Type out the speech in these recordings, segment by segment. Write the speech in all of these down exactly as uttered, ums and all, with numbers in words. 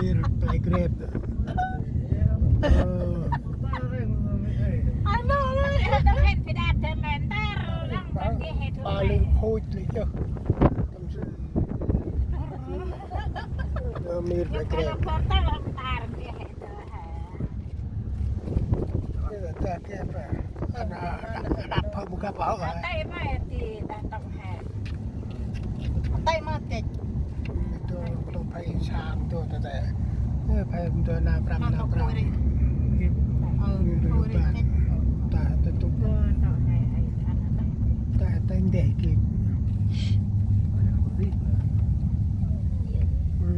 Play grep. Ơ. Ano, ano. Ba lư khôch lĕ chơ. Tâm sư. Ơ, mir play grep. Đăp, đăp, đăp, phơi bŭk găp hŏ hă? Tay ma ti đa tông he. Tay ma tĕch. Tô, tô phơi sa tô ta ta. Ơ, phơi tô na prăm na prăm. Ơ, phơi ta ta tŭk. Ta ta ndeh ki. Ơ,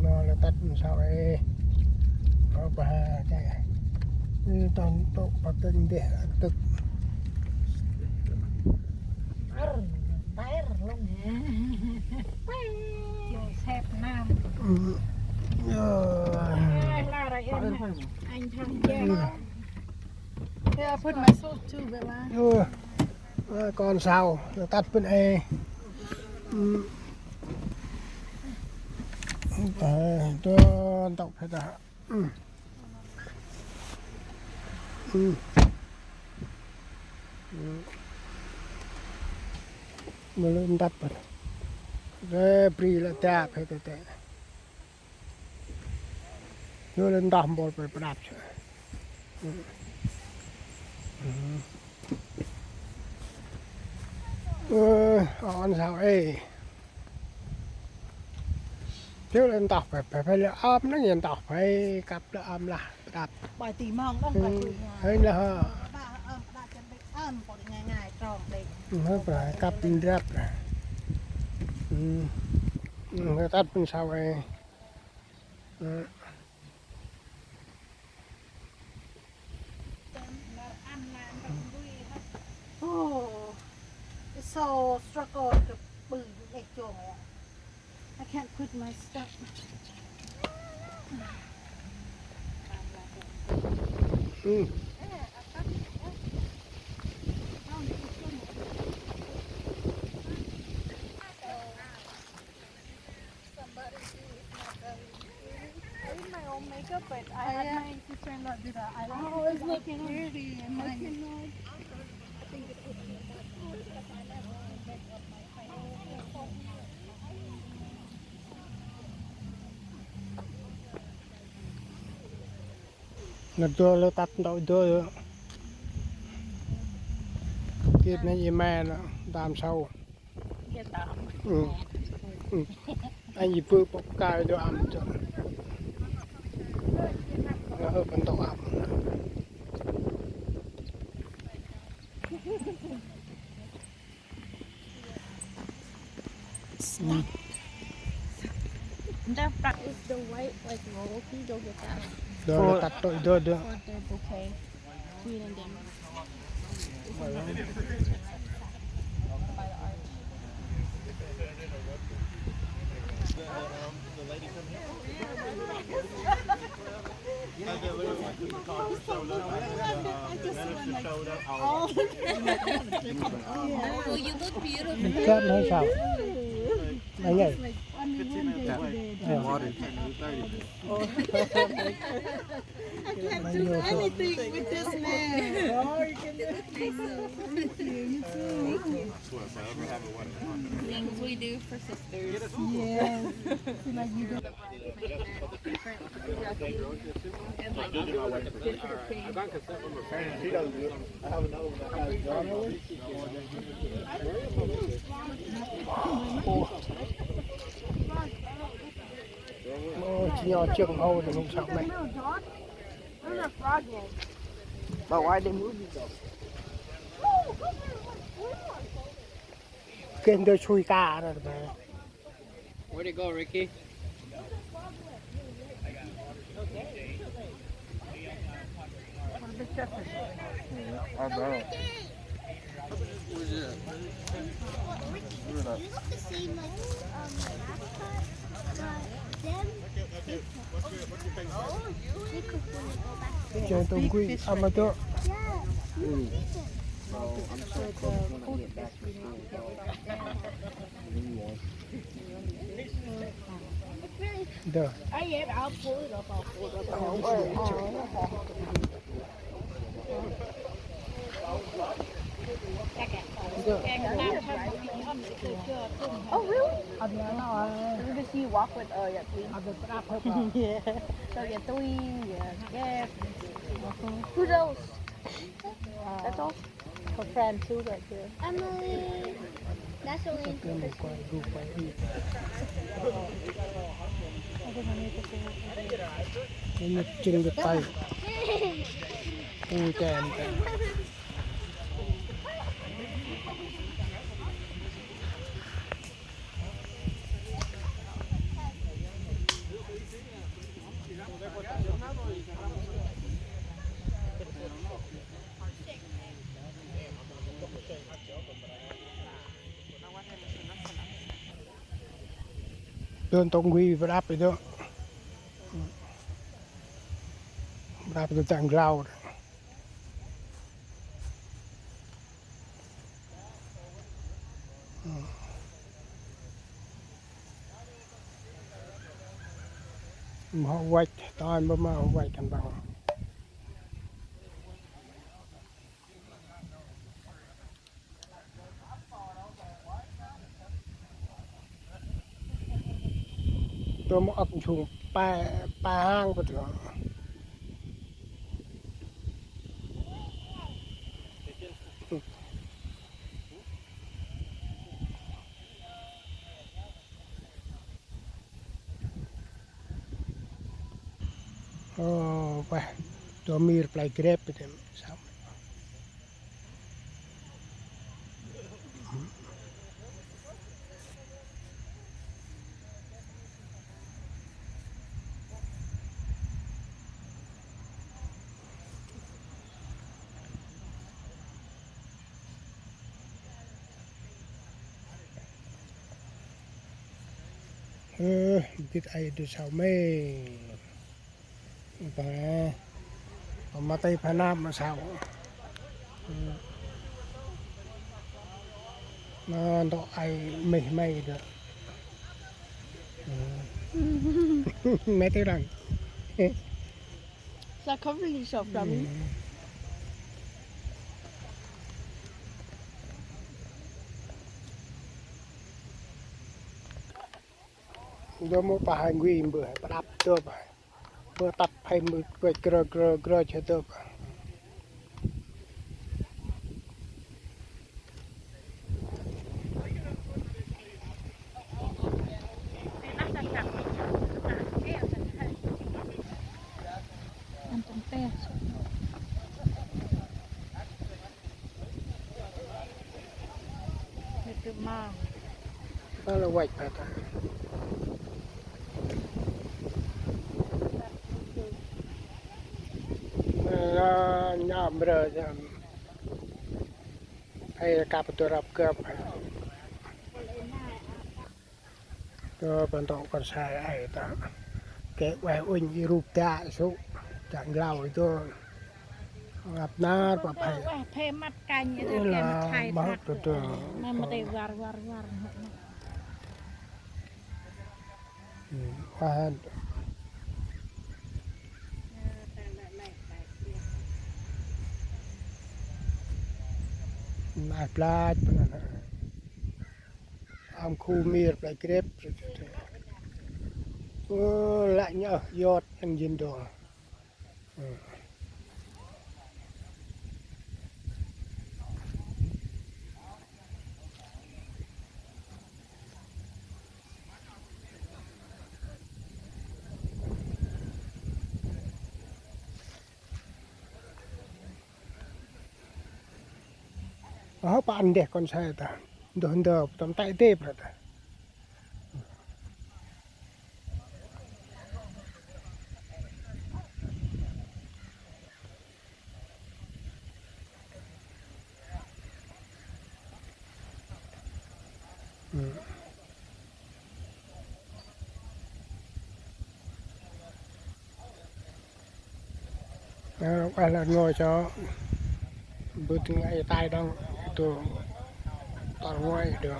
no lĕ tât msao e. Ơ, ba ha ta. Ơ, ton tô pa ta ndeh tŭk. Joseph Nam. Anh Thăng Giang. Yeah, I put my sauce too, Bella. Ơ, ơ, kon sau, tât bân e. Ơ, tô ntŭk phê ta. Ơ. Ơ. Ơ. Mơ lơ ntât bân. Rê bri lơ ta phê ta ta. Yô lơ ntât mpôl pê prap chơ. Ơ. Ơ. Ơ, on sau ê. Thiếu lơ ntât pê, pê, pê lơ ăm nâng yơ ntât pê, kăp lơ ăm lah, đăp. Bai ti mong đăng bai ti nha. Hơi lah hơ. Ba ăm, ba chân bê ăm, pô đi ngai ngai, trong đi. Hơi pê, kăp đăp. Ơ. Ơ, kăp pên sau ê. Ơ. Oh, it's so struggle to put my stuff. Ơ. Somebody who is not very pretty. I did my own makeup, but I had my sister-in-law do that. I like it 'cause I cannot. Oh, it's not pretty. I cannot. I think it puts me back because I never make up my face. Nă dô lơ tât ntŭk dô. Kip nă i me nă, dam sau. Ơ. Ơ. Anh i bư pŏk kai dô ăn chơ. Ơ, bân tŏk ăn. Stop. Is the white, like, roll? Can you go get that? Dô lơ tât ntŭk dô dô. For the bouquet. Queen and Dame. By the arch. I just went like, oh. Well, you look beautiful. Kơp nă sau. Anh ơi. Like, only one day today. Yeah. Water. I can't do anything with this man. Oh, you can do it. Thank you. You too. Things we do for sisters. Yes. So, like, you do. Ơ, jêng nau jêng hô nê, hông sŏk nê. But why they move it though? Kênh tôi xui ca rồi mà. Where'd it go, Ricky? What a big catfish. I know. Where's it at? You look the same like, um, the mascot, but them, they could, they could wanna go back. Big fish right there. Yeah. Mm. So I'm so close when I get back to school, though. Anyway. Dơ. Oh, yeah, I'll pull it up, I'll pull it up. Oh, really? Because you walk with, uh, Yatwin. Yeah. So Yatwin, yeah, yeah. Who else? That's all. Her friend too, right there. Emily. That's Elaine. Ê, nhịp chừng cái tay. Ui, kèm, kèm. Dơ ntŭk ngui bơr đăp i dơ. Bơr đăp i dơ tang glau. Mâu hŏ văch, tơm bơ mâu hŏ văch khân păng. Tơm âk nsung pe, pe hang bơh. Ơ, ueh, dô mir play grep i dơ. Ơ, gĭt ay dô sau mê. Ba, ba ma tây pha nap ma sau. Nă, ntŭk ay mih mây dơ. Mê tây răng. Sa không really shop from me. Dơ mô pa hai ngui mbơh, pa đăp dơ pa. Bơ tăp phê mơ kuê grơ grơ grơ chơ tơp. Ăn trong te. Mê tơ ma. Ba lah văch ba ta. Ơ, nhâm rơ nhâm. Hay kăp tơ răp kăp. Tơ bơh ntŭk kon sai ay ta. Kĕ ueh unh i rup ta su. Chang glau i tơ. Ngăp nar pa phê. Ueh phê măt kanh i tơ kĕ măt hai măt tơ. Mă măt i var var var. Ueh. Nai plach. Am khu mir plai grep. Ơ, lăch nhơ yot ăn jin dô. Ơ, pă ndeh kon sai ta. Ndơ ndơ, tơm tĕ tĕp ră ta. Ơ, ueh lĕ rngôch cho. Bơh tĭng ay tay đŏng, tơ tât rngôch dơ.